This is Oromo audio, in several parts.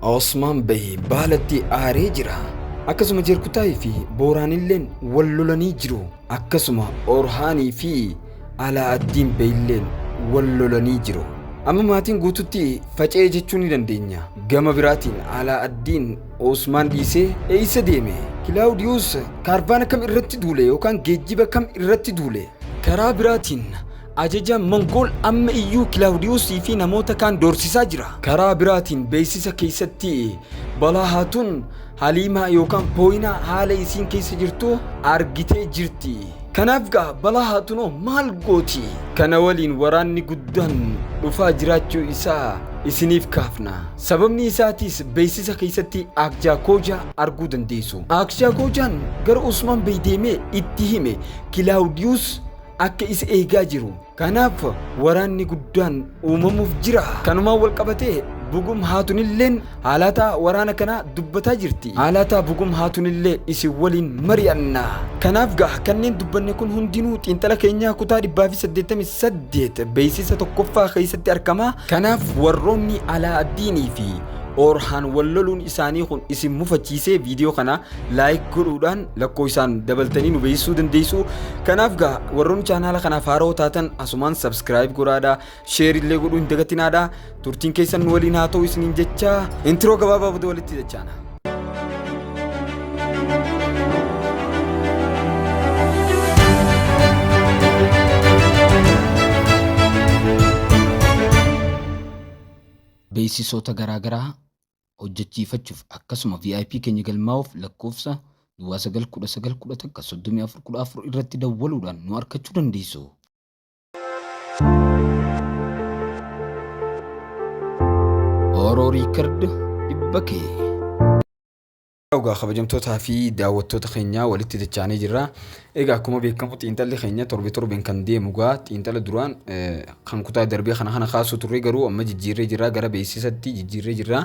Osmaan Bey Baalatti aaree jira. Akkasuma Jeerkutaayii fi Booraanilleen wal lolanii jiru. Akkasuma Orhaanii fi Alaa'addiin Beyilleen wal lolanii jiru. Amma maatiin guututti faca'e jechuu ni dandeenya. Gama biraatiin Alaa'addiin Osmaan dhiisee eessa deeme? Kilaawudiyuus kaarvaana kam irratti duule yookaan geejjiba kam irratti duule? Karaa biraatiin ajajaan Mongool amma iyyuu Kilaawudiyuusii fi namoota kaan doorsisaa jira. Karaa biraatiin beeksisa keessatti Balaa Haatuun Haliimaa yookaan Pooyinaa haala isiin keessa jirtu argitee jirti. Kanaaf gaa Balaa Haatunoo maal gooti? Kana waliin waraanni guddaan dhufaa jiraachuu isaa isiniif kaafna. Sababni isaatiis beeksisa keessatti Akjaa Koojaa arguu dandeessu. Akjaa Koojaan gara Usmaan Bey deemee itti hime Kilaawudiyuus akka isa eegaa jiru. Kanaaf waraanni guddaan uumamuuf jira. Kanumaan wal qabatee Bugum Haatunilleen haalaataa waraana kanaa dubbataa jirti. Haalaataa Bugum Haatunillee isin waliin mari'anna. Kanaaf gaa kanneen dubbanne kun hundinuu xiinxala keenyaa kutaa 188 beeksisa tokkoffaa keessatti argama. Kanaaf warroonni Alaa'addiinii fi Orhaan wal loluun isaanii kun isin mufachiisee viidiyoo kana like godhuudhaan lakkoofsaan dabaltanii nu beeksisuu dandeessu. Kanaaf gaa warroonni chaanaala kanaaf haaroo taatan asumaan subscribe godhaadha, share illee godhuu hin dagatinaadha. Turtiin keessan nu waliin haa ta'u isiniin jecha intiroo gabaabaa booda walitti dachaana. Beeksisoota garaagaraa hojjechiifachuuf akkasuma VIP keenya galmaa'uuf lakkoofsa duwwaa 9 19 11 34 14 irratti dawwaluudhaan nu arkachuu dandeessu. Oro Record dhibba kee. Egaa kabajamtootaa fi daawwattoota keenya walitti dachaanee jirra. Egaa akkuma beekamu xiinxalli keenya torbe torbeen kan deemu gaa xiinxala duraan kan kutaa darbee kana kana kaasuu turre garuu amma jijjiirree jirra gara beeksisatti jijjiirree jirra.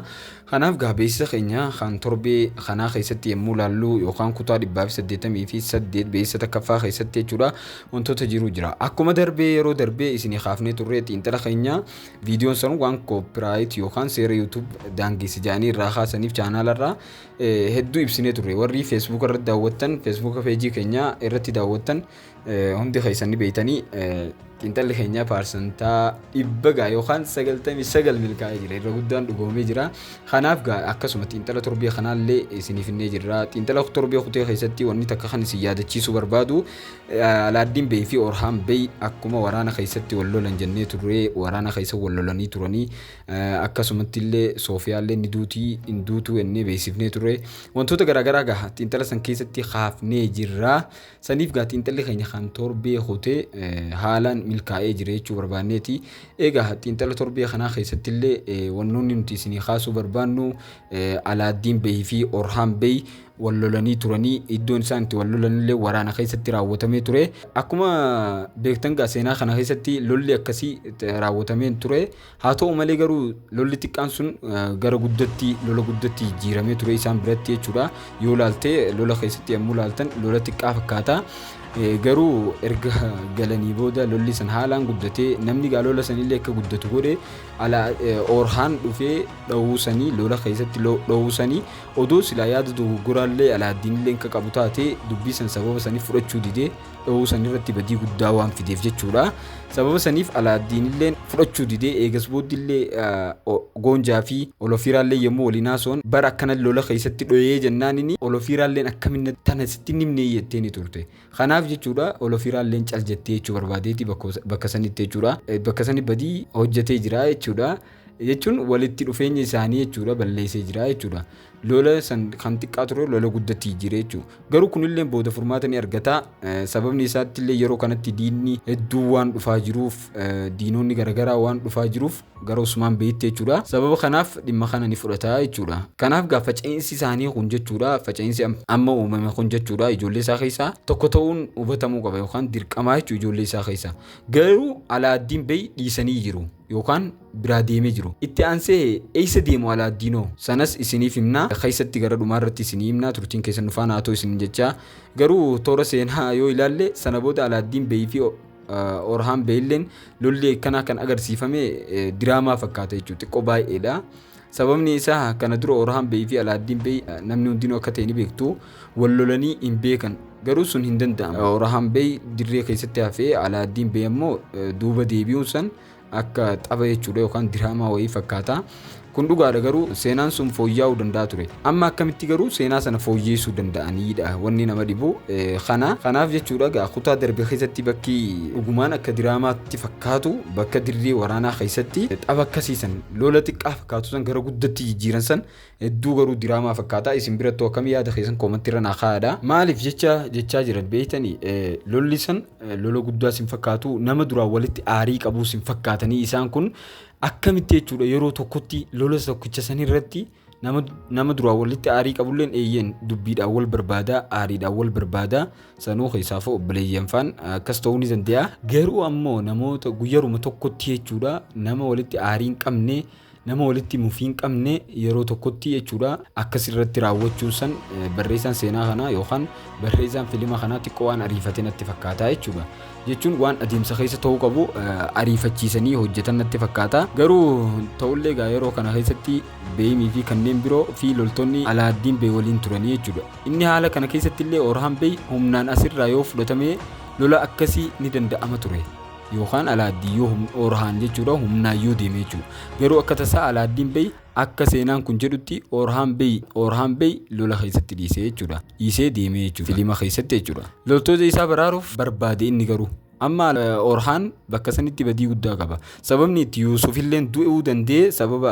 Kanaaf gaa beeksisa keenya kan torbee kanaa keessatti yommuu laallu yookaan kutaa 188 beeksisa takkaffaa keessatti jechuudha wantoota jiru jira. Akkuma darbee yeroo darbee isinii kaafnee turre xiinxala keenya Viidiyoon sun waan copyright yookaan seera YouTube daangesse jedhanii irraa kaasaniif chaanaala irraa hedduu ibsinee turre. Warri Facebook irratti daawwattan Facebook peejii keenya irratti daawwattan hundi keessan ni beektanii xiinxalli keenya paarsantaa dhibba gaa yookaan 99 milkaa'ee jira. Irra guddaan dhugoomee jira. Kanaaf gaa akkasuma xiinxala torbee kanaallee isiniif hinnee jirra. Xiinxala torbee kutee keessatti wanni takka kan isin yaadachiisuu barbaadu Alaaddiin Bey fi Orhaan Bey akkuma waraana keessatti wal lolan jennee turre waraana keessa wal lolanii turanii akkasumatti illee Soofiyaallee ni duutii hin duutuu jennee beeksifnee turre wantoota garaagaraa gaha xiinxala san keessatti kaafnee jirra saniif gaa xiinxalli keenya kan torbee kutee haalaan milkaa'ee jira jechuu barbaanneeti egaa xiinxala torbee kanaa keessatti illee wannoonni nuti isinii kaasuu barbaannu Alaaddiin Bey fi Orhaan Bey wal lolanii turanii iddoon isaan itti wal lolanillee waraana keessatti raawwatamee ture. Akkuma beektan gaa seenaa kana keessatti lolli akkasii raawwatamee ture. Haa ta'u malee garuu lolli xiqqaan sun gara guddatti lola guddatti jijjiiramee ture isaan biratti jechuudha. Yoo laalte lola keessatti yommuu laaltan lola xiqqaa fakkaata. Garuu erga galanii booda lolli san haalaan guddatee namni gaa lola sanillee akka guddatu godhe ala Orhaan dhufee dhahuu sanii lola keessatti dhahuu sanii Odoo silaa yaada dogoggoraallee Alaaddiinilleen ka qabu taatee dubbii san sababa saniif fudhachuu didee dhohuu sanirratti badii guddaa waan fideef jechuudha. Sababa saniif Alaaddiinilleen fudhachuu didee eegas booddillee Goonjaa fi Olofiiraallee yommuu waliin haasowan bara akkana lola keessatti dhoyee jennaanini Olofiiraalleen akkamin tana sitti hin himnee jetteeni turte. Kanaaf jechuudha Olofiiraalleen cal jettee jechuu barbaadeeti bakka sanitti jechuudha. Bakka sani badii hojjetee jira jechuudha. Jechuun walitti dhufeenya isaanii jechuudha balleessee jira jechuudha. Lola san kan xiqqaa ture lola guddatti jijjiire jechuudha. Garuu kunillee booda furmaata ni argata. Sababni isaatti illee yeroo kanatti diinni hedduu waan dhufaa jiruuf diinonni garaagaraa waan dhufaa jiruuf gara Usmaan Beeyitti jechuudha. Sababa kanaaf dhimma kana ni fudhata jechuudha. Kanaaf gaa faca'insi isaanii kun jechuudha faca'insi amma uumame kun jechuudha ijoollee isaa keessaa tokko ta'uun hubatamuu qaba yookaan dirqamaa jechuudha ijoollee isaa keessaa. Garuu Alaaddiin Bey dhiisanii jiru. yookaan biraa deemee jiru. Itti aansee eessa deemu Alaaddiinoo? Sanas isiniif himna. Keessatti gara dhumaa irratti isinii himna. Turtiin keessan nu faana haa ta'u isiniin jechaa. Garuu toora seenaa yoo ilaalle sana booda Alaaddiin Bey fi Orhaan Beyilleen lolli akkanaa kan agarsiifame diraamaa fakkaata jechuudha. Xiqqoo baay'eedha. Sababni isaa kana dura Orhaan Bey fi Alaaddiin Bey namni hundinuu akka ta'e ni beektu, wal lolanii hin beekan. Garuu sun hin danda'amu. Orhaan Bey dirree keessatti hafee Alaaddiin Bey ammoo duuba deebi'uun san akka tapha jechuudha yookaan diraamaa wayii fakkaata. Kun dhugaadha, garuu seenaan sun fooyya'uu danda'a ture. Amma akkamitti garuu seenaa sana fooyyeessuu danda'aniidha wanni nama dhibu kana. Kanaaf jechuudha gaa kutaa darbe keessatti bakki dhugumaan akka diraamaatti fakkaatu, bakka dirree waraanaa keessatti tapha akkasiisan lola xiqqaa fakkaatu san gara guddatti jijjiiran san hedduu garuu diraamaa fakkaata. Isin birattuu akkamii? Yaada keessan koomantii irra naa kaa'aadha. Maaliif jecha jechaa jiran beektanii, lolli san lola guddaas hin fakkaatu, nama duraan walitti aarii qabuus hin fakkaatanii, isaan kun akkamitti jechuudha yeroo tokkotti lola tokkicha san irratti nama duraan walitti aarii qabulleen eeyyeen dubbiidhaan wal barbaadaa, aariidhaan wal barbaadaa, sanuu keessaafuu obboleeyyan faan akkas ta'uu ni danda'a. Garuu ammoo namoota guyyaruma tokkotti jechuudha nama walitti aarii hin qabne, nama walitti mufii hin qabne yeroo tokkotti jechuudha akkas irratti raawwachuun san barreessaan seenaa kanaa yookaan barreessaan filima kanaa xiqqoo waan ariifate natti fakkaata jechuudha. Jechuun waan adeemsa keessa ta'uu qabu ariifachiisanii hojjetan natti fakkaata. Garuu ta'ullee egaa yeroo kana keessatti Beeyimii fi kanneen biroo fi loltoonni Alaaddiin Bey waliin turanii jechuudha. Inni haala kana keessatti illee Orhaan Bey humnaan asirraa yoo fudhatame lola akkasii ni danda'ama ture. Yookaan Alaaddiin yoo Orhaan jechuudha humnaan yoo deeme jechuudha. Garuu akka tasaa Alaaddiin Bey akka seenaan kun jedhutti Orhaan Bey lola keessatti dhiisee jechuudha. Dhiisee deemee jechuudha. Filima keessatti jechuudha. Loltoota isaa baraaruuf barbaade inni garuu. Amma Orhaan bakka sanitti badii guddaa qaba. Sababni itti Yuusuf illee du'uu danda'e sababa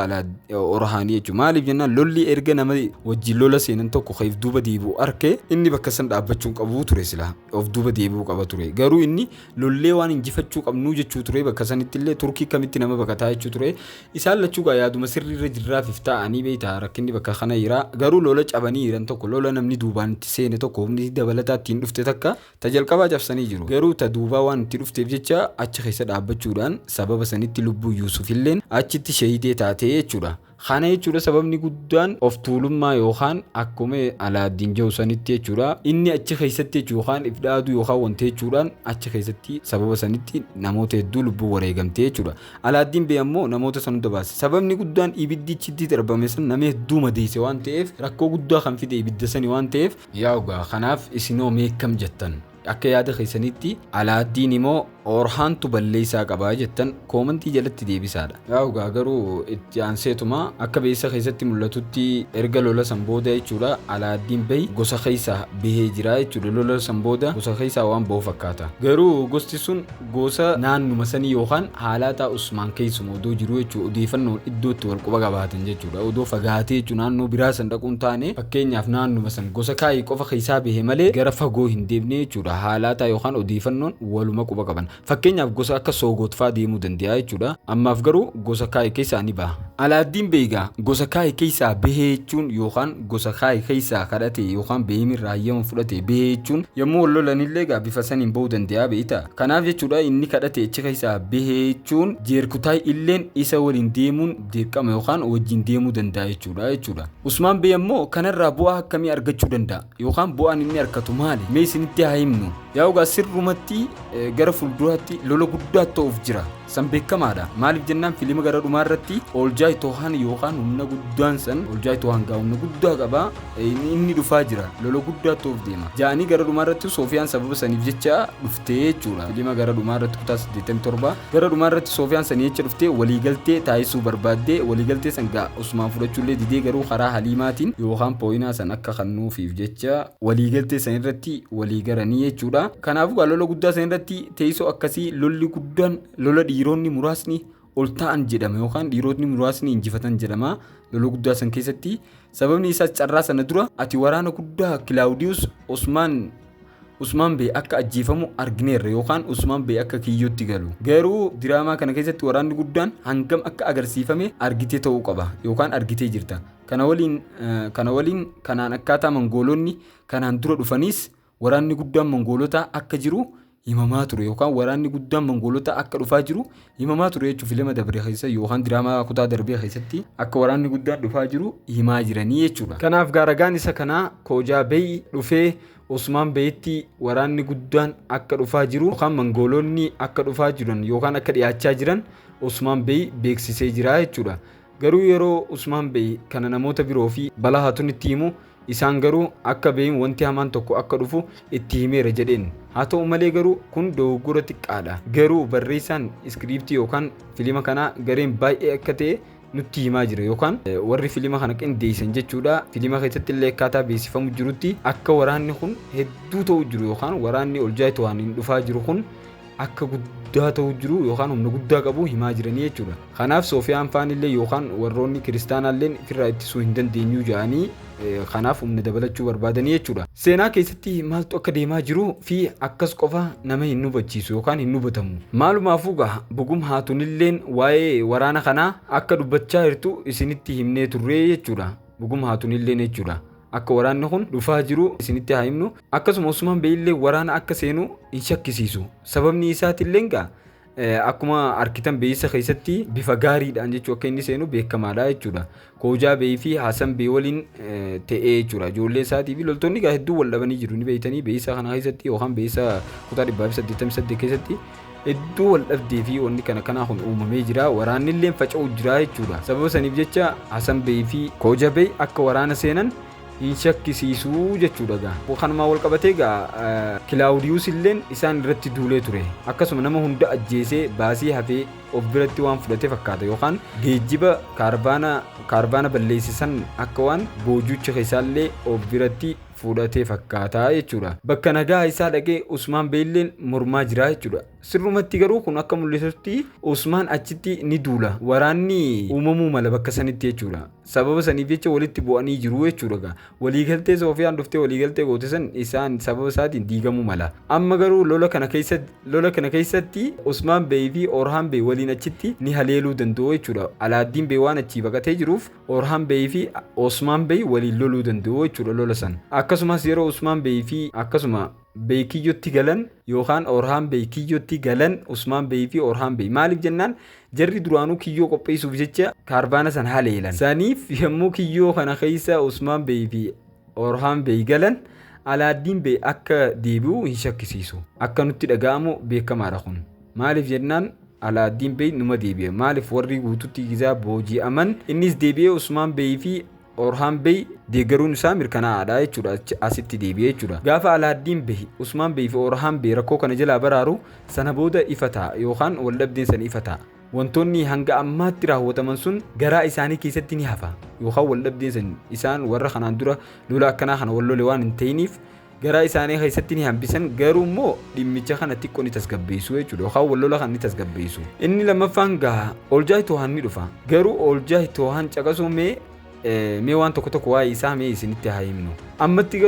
Orhaanii jechuudha. Maaliif jennaan, lolli erga nama wajjin lola seenan tokko ka'eef duuba deebi'u arke, inni bakka san dhaabbachuu qabu ture sila. Of duuba deebi'uu qaba ture. Garuu inni lollee waan injifachuu qabnuu jechuu ture, bakka sanitti illee Turkii kamitti nama baqataa jechuu ture. Isaan lachuu gaa yaaduma sirrii irra jirraafiif ta'anii beektaa, rakkinni bakka kana jira. Garuu lola cabanii jiran tokko, lola namni duubaan itti seene tokko, humni dabalataa ittiin dhufte takka ta jalqabaa cabsanii jiru. Garuu ta duubaa waan itti dhufteef jecha achi keessa dhaabbachuudhaan sababa sanitti lubbuu Yuusuf illeen achitti shahidee taatee jechuudha. Kana jechuudha sababni guddaan of tuulummaa yookaan akkuma Alaaddiin jedhu sanitti jechuudha. Inni achi keessatti jechuudha yookaan if dhaaduu yookaan wanta jechuudhaan achi keessatti sababa sanitti namoota hedduu lubbuu wareegamtee jechuudha. Alaaddiin Bey ammoo namoota san hunda baase. Sababni guddaan ibiddichi darbame san nama hedduu madeesse waan ta'eef, rakkoo guddaa kan fide ibidda sani waan ta'eef yaa ogaa. Kanaaf isinoo meekkam jettan? Akka yaada keessanitti Alaaddiin immoo Orhaantu balleessaa qabaa jettan koomantii jalatti deebisaadha. Yaa ogaa, garuu itti aanseetuma akka beeksisa keessatti mul'atutti erga lola san booda jechuudha Alaaddiin Bey gosa keessaa bahee jira jechuudha. Lola san booda gosa keessaa waan bahu fakkaata. Garuu gosti sun gosa naannuma sanii yookaan haalaataa Usmaan keessuma odoo jiru jechuudha, odeeffannoon iddootti wal quba qabaatan jechuudha. Odoo fagaatee jechuudha naannoo biraa san dhaquun taane, fakkeenyaaf naannuma san gosa kaayii qofa keessaa bahe malee gara fagoo hin deemne jechuudha. Haalaataa yookaan odeeffannoon waluma quba qaban. Fakkeenyaaf gosa akka Soogoot fa'aa deemuu danda'a jechuudha. Ammaaf garuu gosa kaayii keessaa ni baha. Alaaddiin Beegaa gosa kaayii keessaa bahee jechuun yookaan gosa kaayii keessaa kadhate yookaan beeyimirraa hayyama fudhate bahee jechuun yommuu wal lolanillee egaa bifa saniin bahuu danda'a beekta. Kanaaf jechuudha inni kadhate achi keessaa bahee jechuun Jeerkutaay illeen isa waliin deemuun dirqama yookaan wajjin deemuu danda'a jechuudha. Usmaan Bey ammoo kanarraa bu'aa akkamii argachuu danda'a yookaan bu'aan inni argatu maali? Mee isinitti haa himnu. Yaa egaa sirrumatti gara fuulduraatti lola guddaa ta'uuf jira. San beekamaadha. Maaliif jennaan, filima gara dhumaa irratti Oljaay Tohaan yookaan humna guddaan san, Oljaay Tohaan gaa humna guddaa qaba, inni dhufaa jira, lola guddaa ta'uuf deema. Ja'anii gara dhumaa irratti Soofiyaan sababa saniif jecha dhuftee jechuudha. Filima gara dhumaa irratti kutaa 87 gara dhumaa irratti Soofiyaan sanii jecha dhuftee waliigaltee taasisuu barbaaddee, waliigaltee san gaa Usmaan fudhachuullee didee, garuu karaa Haliimaatiin yookaan pooyinaa san akka kennuufiif jecha waliigaltee san irratti walii garanii jechuudha. Kanaafuu gaa lola guddaa san irratti teessoo akkasii lolli guddaan lola dhiironni muraasni ol ta'an jedhama yookaan dhiirotni muraasni injifatan jedhama lola guddaa san keessatti. Sababni isaas carraa sana dura ati waraana guddaa Kilaawudiyus Usmaan Bey akka ajjeefamu argineerra yookaan Usmaan Bey akka kiyyootti galu. Garuu diraamaa kana keessatti waraanni guddaan hangam akka agarsiifame argitee ta'uu qaba yookaan argitee jirta. Kana waliin kanaan akkaataa Mangoolonni kanaan dura dhufanis waraanni guddaan Mangoolotaa akka jiru himamaa ture yookaan waraanni guddaan Mangoolotaa akka dhufaa jiru himamaa ture jechuun filima dabre keessa yookaan diraamaa kutaa darbee keessatti akka waraanni guddaan dhufaa jiru himaa jiranii jechuudha. Kanaaf gaaragaan isa kanaa Koojaa Bey dhufee Usmaan Beyitti waraanni guddaan akka dhufaa jiru yookaan Mangoolonni akka dhufaa jiran yookaan akka dhiyaachaa jiran Usmaan Bey beeksisee jira jechuudha. Garuu yeroo Usmaan Bey kana namoota biroo fi Balaa Haatun itti himu, isaan garuu akka Beyin wanti hamaan tokko akka dhufu itti himeera jedheen. Haa ta'u malee garuu kun dogoggora xiqqaadha. Garuu barreessaan iskiriiptii yookaan filima kanaa gareen baay'ee akka ta'e nutti himaa jira yookaan warri filima kana qindeessan jechuudha. Filima keessatti illee akkaataa beeksifamu jirutti akka waraanni kun hedduu ta'u jiru yookaan waraanni Oljaayitoo hin dhufaa jiru kun akka guddaa ta'u jiru yookaan humna guddaa qabu himaa jiranii jechuudha. Kanaaf Soofiyaan faanillee yookaan warroonni kiristaanaallee ofirraa ittisuu hin dandeenyu jedhanii, kanaaf humna dabalachuu barbaadanii jechuudha. Seenaa keessatti maaltu akka deemaa jiru fi akkas qofa nama hin hubachiisu yookaan hin hubatamu. Maalumaafuu gaa Bugum Haatunilleen waa'ee waraana kanaa akka dubbachaa jirtu isinitti himnee turree jechuudha. Bugum Haatunilleen jechuudha. Akka waraanni kun dhufaa jiru isinitti haa himnu. Akkasuma Usmaan Beeyillee waraana akka seenu hin shakkisiisu. Sababni isaatillee gaa akkuma arkitan beeyisa keessatti bifa gaariidhaan jechuu akka inni seenu beekamaadha jechuudha. Koojaa Beey fi Hasan Beey waliin ta'ee jechuudha. Ijoollee isaatii fi loltoonni gaa hedduu wal dhabanii jiru ni beeytanii, beeyisa kana keessatti yookaan beeyisa kutaa 188 keessatti hedduu wal dhabdee fi wanni kana kanaa kun uumamee jira. Waraanni illee faca'u jira jechuudha. Sababa saniif jecha Hasan Beey fi Kooja Beey akka waraana seenan hin shakkisiisuu jechuudha gaa. Kanumaan wal qabatee gaa Kilaawudiyuus illeen isaan irratti duulee ture. Akkasuma nama hunda ajjeesee baasii hafee of biratti waan fudhate fakkaata yookaan geejjiba kaarvaana balleessisan akka waan boojuucha keessaallee of biratti fudhate fakkaata jechuudha. Bakka nagaa isaa dhaqee Usmaan Beelleen mormaa jira jechuudha. Sirrumatti garuu kun akka mul'isutti Usmaan achitti ni duula. Waraanni uumamuu mala bakka sanitti jechuudha. Sababa saniif jecha walitti bu'anii jiru jechuudha gaa. Waliigaltee Soofiyaan dhuftee waliigaltee goote san isaan sababa isaatiin diigamuu mala. Amma garuu lola kana keessatti Usmaan Bey fi Orhaan Bey waliin achitti ni haleeluu danda'u jechuudha. Alaaddiin Bey waan achii baqatee jiruuf Orhaan Bey fi Osmaan Bey waliin loluu danda'u jechuudha lola san. Akkasumas yeroo Usmaan Bey fi akkasuma Bey kiyyotti galan yookaan Orhaan Bey kiyyotti galan, Usmaan Bey fi Orhaan Bey, maaliif jennaan jarri duraanuu kiyyoo qopheessuuf jecha kaarvaana san haleelan. Saniif yommuu kiyyoo kana keessa Usmaan Bey fi Orhaan Bey galan, Alaaddiin Bey akka deebi'u hin shakkisiisu. Akka nutti dhaga'amu beekamaadha kun. Maaliif jennaan Alaaddiin Bey numa deebi'e. Maaliif warri guututti gizaa booji'aman innis deebi'ee Usmaan Bey fi Orhaan Bey deeggaruun isaa mirkanaa'aadha jechuudha, asitti deebi'ee jechuudha. Gaafa Alaaddiin Bey, Usmaan Bey fi Orhaan Bey rakkoo kana jalaa baraaru sana booda ifa ta'a yookaan waldhabdeen sana ifa ta'a. Wantoonni hanga ammaatti raawwataman sun garaa isaanii keessatti ni hafa yookaan waldhabdeen san isaan warra kanaan dura lola akkanaa kana wal lole waan hin ta'iniif garaa isaanii keessatti ni hambisan, garuu immoo dhimmicha kana xiqqoo ni tasgabbeessu jechuudha yookaan wal lola kana ni tasgabbeessu. Inni lammaffaan gaa Oljaay Toohan ni dhufa. Garuu Oljaay Toohan caqasuu mee waan tokko tokko waa'ee isaa mee isinitti haa himnu. Ammatti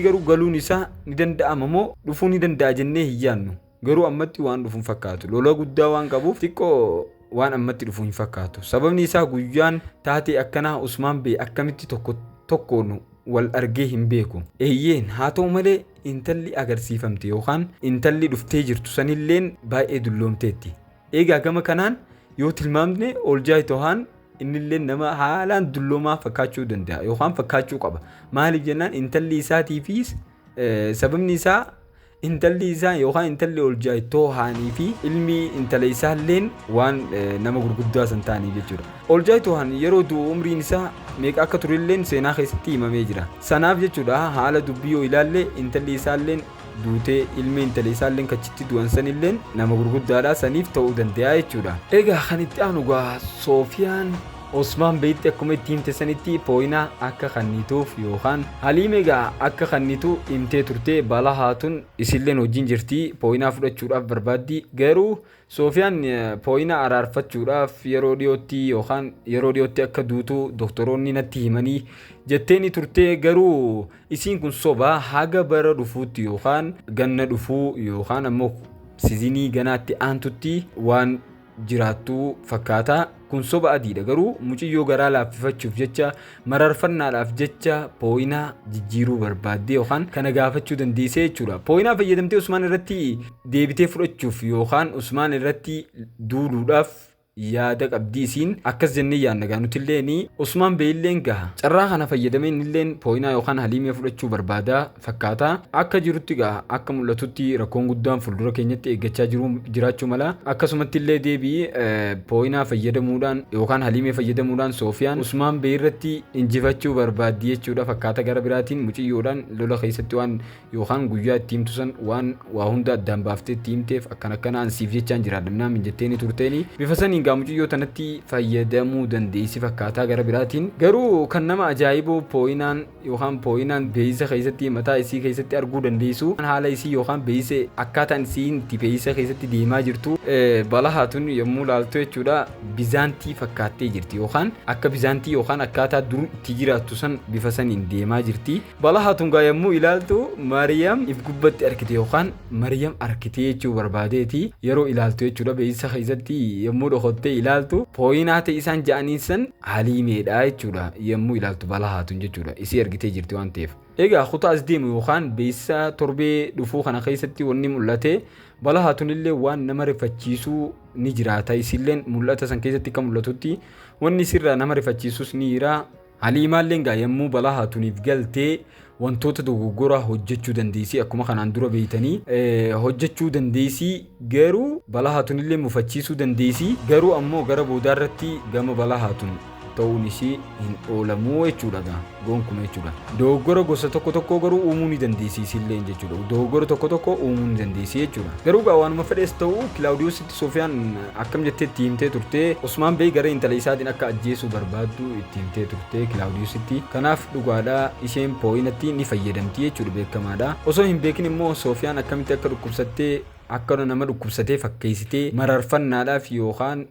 garuu galuun isaa ni danda'ama moo dhufuu ni danda'a jennee hin yaadnu. Garuu ammatti waan dhufu hin fakkaatu. Lola guddaa waan qabuuf xiqqoo waan ammatti dhufu hin fakkaatu. Sababni isaa guyyaan taatee akkanaa Usmaan Bey akkamitti tokko tokkoon wal argee hin beeku. Eeyyeen, haa ta'u malee intalli agarsiifamte yookaan intalli dhuftee jirtu sanilleen baay'ee dulloomteetti. Egaa gama kanaan yoo tilmaamne Oljaay Tohaan innillee nama haalaan dulloomaa fakkaachuu danda'a yookaan fakkaachuu qaba. Maaliif jennaan intalli isaatiifis, sababni isaa intalli isaa yookaan intalli Oljaay Toohaanii fi ilmi intala isaalleen waan nama gurguddaa san ta'anii jechuudha. Oljaay Toohaan yeroo du'u umriin isaa meeqa akka turelleen seenaa keessatti himamee jira. Sanaaf jechuudha haala dubbii yoo ilaalle intalli isaalleen duutee ilmi intala isaalleen kachitti du'an sanilleen nama gurguddaadha, saniif ta'uu danda'a jechuudha. Egaa kan itti aanu gaa Soofiyaan Osmaan Beeyitti akkuma itti himte sanitti pooyinaa akka kannituuf yookaan Haliim egaa akka kannitu himtee turte. Bala Haatun isilleen wajjin jirti, pooyinaa fudhachuudhaaf barbaaddi. Garuu Soofiyaan pooyinaa araarfachuudhaaf yeroo dhiyootti yookaan yeroo dhiyootti akka duutu doktoroonni natti himanii jettee ni turte. Garuu isiin kun soba, haga bara dhufuutti yookaan ganna dhufuu yookaan ammoo season ganaatti aantutti waan jiraattu fakkaata. Kun soba adiidha. Garuu muciyyoo garaa laaffifachuuf jecha, mararfannaadhaaf jecha pooyinaa jijjiiruu barbaaddee yookaan kana gaafachuu dandeessee jechuudha. Pooyinaa fayyadamtee Usmaan irratti deebitee fudhachuuf yookaan Usmaan irratti duuluudhaaf Yaada qabdi isiin akkas jennee yaadna gaa nutilleen. Usmaan Beeyilleen gaha carraa kana fayyadamee innilleen Pooyinaa yookaan Haliimee fudhachuu barbaada fakkaata. Akka jirutti gaa akka mul'atutti rakkoon guddaan fuuldura keenyatti eeggachaa jiru jiraachuu mala. Akkasumatti illee deebii Pooyinaa fayyadamuudhaan yookaan Haliimee fayyadamuudhaan Soofiyaan Usmaan Beey irratti injifachuu barbaaddi jechuudha fakkaata. Gara biraatiin mucayyoodhaan lola keessatti waan yookaan guyyaa itti himtu san waan waa hunda addaan baaftee itti himteef akkan akkanaan siif jechaan jiraadha minaamin jetteeni turteeni. Bifa saniin gaa mucayyoo tanatti fayyadamuu dandeessi fakkaataa. Gara biraatiin garuu kan nama ajaa'ibu Pooyinaan yookaan Pooyinaan beeksisa keessatti mataa isii keessatti arguu dandeessu haala isii yookaan beeksisa akkaataan isiin itti beeksisa keessatti deemaa jirtu Balahaatun yommuu laaltu jechuudha Bizaantii fakkaattee jirti yookaan akka Bizaantii yookaan akkaataa dur itti jiraattu san bifa saniin deemaa jirti. Balahaatun gaa yommuu ilaaltu Maariyaam if gubbatti argite yookaan Maariyaam arkitee jechuu barbaadeeti yeroo ilaaltu jechuudha. Beeksisa keessatti yommuu dhokottee ilaaltu Pooyinaa ta'e isaan ja'aniin san Haliimeedha jechuudha yommuu ilaaltu Balahaatun jechuudha isii argitee jirti waan ta'eef. Egaa kutaa as deemu yookaan beeksisa torbee dhufuu kana keessatti wanni mul'ate Balahaatun illee waan nama rifachiisuu ni jiraata. Isiilleen mul'ata san keessatti akka mul'atutti wanni isirraa nama rifachiisus ni jira. Haliimaalleen gaa yommuu Balahaatuniif galtee wantoota dogoggoraa hojjechuu dandeessi akkuma kanaan dura beeytanii hojjechuu dandeessi, garuu Balahaatun illee mufachiisuu dandeessi, garuu ammoo gara boodaa irratti gama Balahaatun ta'uun isii hin oolamuu jechuudha gaa gonkuma jechuudha. Dogoggora gosa tokko tokko garuu uumuu ni dandeessi isiilleen jechuudha. Dogoggora tokko tokko uumuu ni dandeessi jechuudha. Garuu gaa waanuma fedhes ta'u Kilaawudiyoositti Soofiyaan akkam jettee itti himtee turte? Usmaan Bey gara intala isaatiin akka ajjeesuu barbaaddu itti himtee turte Kilaawudiyoositti. Kanaaf dhugaadha isheen Pooyinatti ni fayyadamti jechuudha beekamaadha. Osoo hin beekin immoo Soofiyaan akkamitti akka dhukkubsattee akka nama dhukkubsatee fakkeessitee mararfannaadhaaf yookaan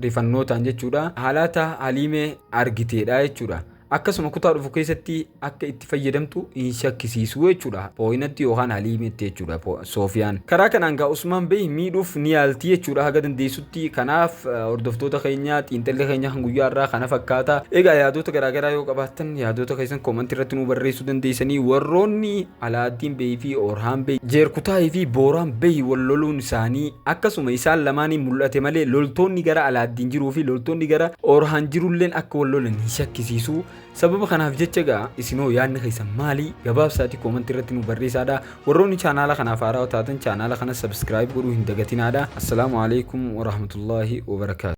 rifannootaan jechuudha haalata Haliimee argiteedha jechuudha. Akkasuma kutaa dhufu keessatti akka itti fayyadamtu hin shakkisiisu jechuudha. Pooyinatti yookaan Haliimeetti jechuudha Soofiyaan. Karaa kanaan gaa Usmaan Bey miidhuuf ni yaalti jechuudha haga dandeessutti. Kanaaf hordoftoota keenya, xiinxalli keenya kan guyyaa irraa kana fakkaata. Egaa yaadota garaagaraa yoo qabaattan yaadota keessan koomantii irratti nu barreessuu dandeessanii. Warroonni Alaaddiin Bey fi Orhaan Bey, Jeerkutaayii fi Booraan Bey wal loluun isaanii akkasuma isaan lamaaniin mul'ate malee loltoonni gara Alaaddiin jiruu fi loltoonni gara Orhaan jirulleen akka wal lolan hin shakkisiisu. Sababa kanaaf jecha egaa isinoo yaadni keessan maali? Gabaabsaatii koomantii irratti nu barreessaadha. Warroonni chaanaala kanaaf haarawaa taatan chaanaala kana subscribe godhuu hin dagatinaadha. Assalaamu alaikum warahmatullaahi wabarakaatu.